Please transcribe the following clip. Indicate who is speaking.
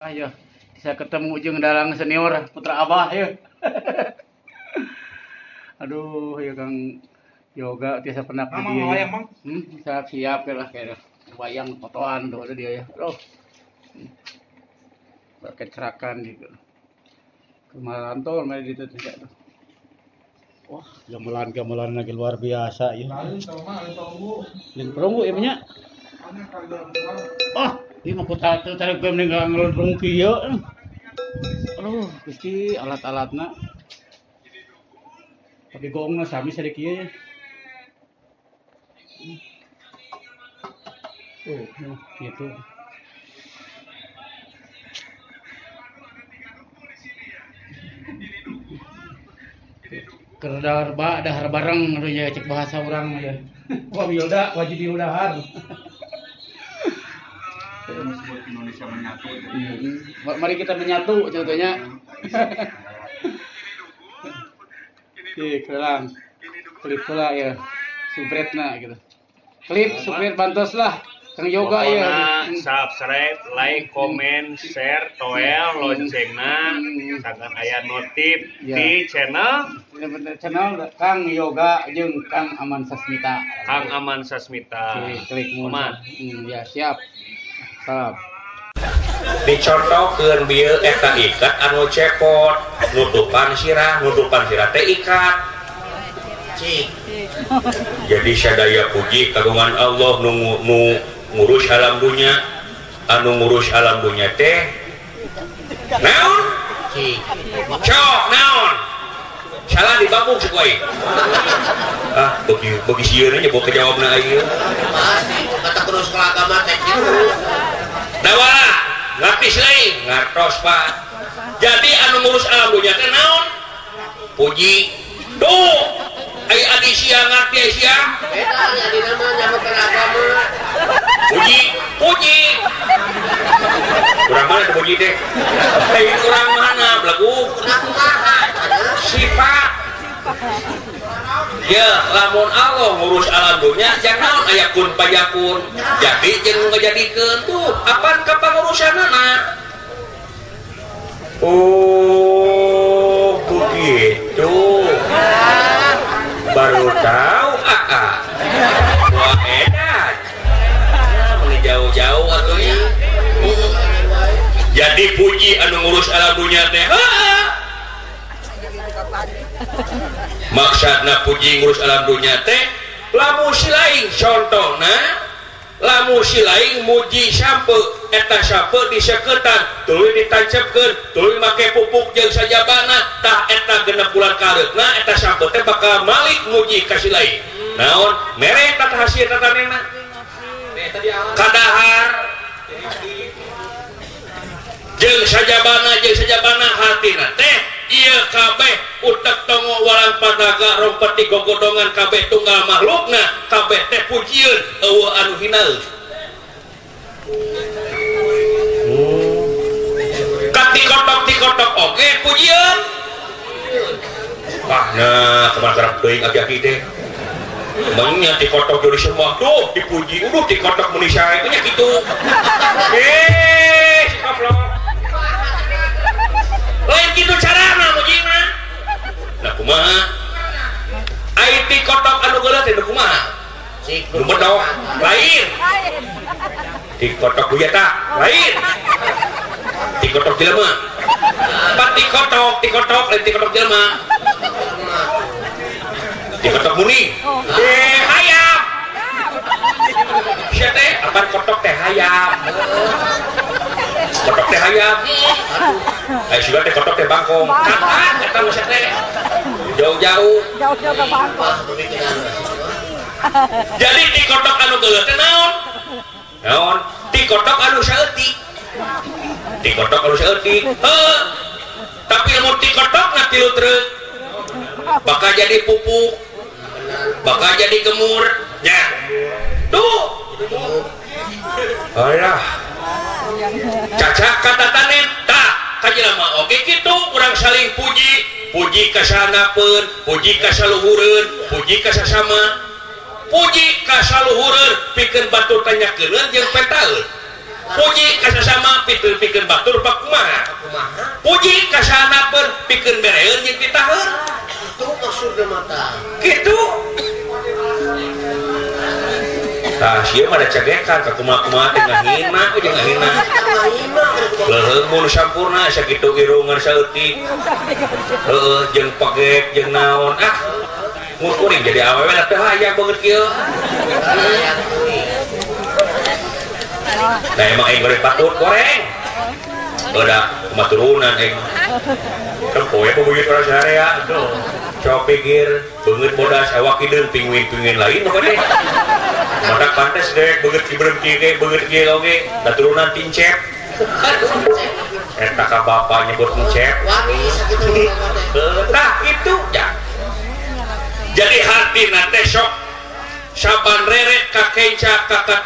Speaker 1: Ayo, bisa ketemu jeung dalang senior Putra Abah ya. Aduh, ya Kang Yoga tiasa pernah ke dia. Ya. Bisa siap ya lah kayak wayang fotoan tuh ada dia ya. Oh. Pakai cerakan gitu. Kemarin main di itu tuh. Wah, gamelan-gamelan lagi luar biasa ya. Lain perunggu ya nya. Oh, ini mah putra teu tarik gue mending ngalun perunggu kieu. Aduh, Gusti alat-alatna. Tapi gongna sami sari kieu ya. Oh, gitu. Keur dahar ba dahar bareng aduh ya cek bahasa urang mah ya. Wah, Wilda wajib diudahar.
Speaker 2: Indonesia menyatu.
Speaker 1: Mari kita menyatu contohnya. Oke, kelang. Klip pula ya. Subretna gitu. Klip subret bantos lah. Kang Yoga ya.
Speaker 3: Subscribe, like, komen, share, toel, loncengna, sangan aya notif
Speaker 1: ya.
Speaker 3: Di channel
Speaker 1: channel Kang Yoga jeung Kang Aman Sasmita.
Speaker 3: Kang Aman Sasmita.
Speaker 1: Klik, klik
Speaker 3: Aman.
Speaker 1: Ya siap. Salam.
Speaker 4: Dicontohkeun bieu eta ikat anu cepot, nutupan sirah teh ikat. Cik. Jadi sadaya puji kagungan Allah nu ngurus alam dunya, anu ngurus alam dunya teh naon? Cik. Cok naon? Salah dibabuk si kuai. Ah, bagi sieun nya bawa kejawabna ayeuna.
Speaker 5: Pasti kata kudu sekolah agama teh kitu.
Speaker 4: Dawala, ngartis lain, ngartos Pak. Jadi anu ngurus alam dunya teh naon? Puji. Duh, ai adi sia ngarti sia.
Speaker 5: Beda adi nama nyamukeun agama.
Speaker 4: Puji, puji. Kurang mana tuh puji teh? Ai kurang mana belagu?
Speaker 5: Kumaha?
Speaker 4: Sifat. Ya, lamun Allah ngurus alam dunya jangan aya kun payakun. Jadi jeung ngajadikeun tuh apaan ka pangurusanana? Oh, begitu. Baru tahu aa. Wah, edan. Ya, meni jauh-jauh atuh nya. Jadi puji anu ngurus alam dunya teh. Heeh. Maksudna puji ngurus alam dunya teh lamun si lain contohna lamun si lain muji sampe eta sampe diseketan tuluy ditancepkeun tuluy make pupuk jeung sajabana tah eta genep bulan kareutna eta sampe teh bakal malik muji ka si lain naon mere eta hasil tatanena kadahar jeung sajabana hatina teh ieu kabeh utek tongo walang panaga rompeti gogodongan kabeh tunggal makhlukna kabeh teh pujieun eueuh anu hinaeun. Katikotok-tikotok oge pujieun. Wah, nah kumaha karep teuing aki-aki teh. Maunya tikotok jadi semua tuh dipuji, uduh tikotok meuni sae nya kitu. Eh, si goblok. Lain kitu carana mujina. Nah kumaha? Ai tikotok anu geuleuh teh kumaha?
Speaker 5: Cik,
Speaker 4: nu bedok lain. Tikotok eta lain. Tikotok jelema. Pat tikotok, tikotok lain tikotok jelema. Tikotok muni. Eh, hayam. Sia teh apaan kotok teh hayam. Kotok teh hayam. Ayo sudah teh kotok teh bangkong. Kapan eta usah teh? Jauh-jauh.
Speaker 6: Jauh-jauh ke bangkong.
Speaker 4: Jadi tikotok anu geuleuh teh naon? Naon? Tikotok anu saeutik. Tikotok anu saeutik. Heuh. Tapi lamun tikotokna tilu treuk bakal jadi pupuk, bakal jadi gemur. Nya. Tuh. Alah. Cacak kata tanen tak kajelema oge kitu urang saling puji, puji ka sanapeun, puji ka saluhureun, puji ka sasama. Puji ka saluhureun pikeun batur tanyakeun jeung petaeun. Puji ka sasama pikeun batur pak kumaha? Puji ka sanapeun pikeun bereun jeung pitaheun.
Speaker 5: Itu maksudna mah tah.
Speaker 4: Kitu. Tah ieu mah da cegekan ka kumaha-kumaha teh ngahina we jeung ngahina. Leuheung mun sampurna sakitu irungan saeutik. Heueuh jeung pegek jeung naon ah. Mun kuring jadi awewe da teu hayang beungeut kieu. Nah emang aing goreng patut goreng. Udah kumaha turunan aing. Tempo ya beungeut urang sarea. Coba pikir beungeut bodas awak hideung pinguin-pinguin lain pokoknya. Matak pantes deh beungeut kibrem kieu ge beungeut kieu oge da turunan tincep. Eta ka bapa nyebut encep.
Speaker 5: Wani sakitu teh.
Speaker 4: Tah kitu ya. Jadi hati nate sok saban reret ka kenca ka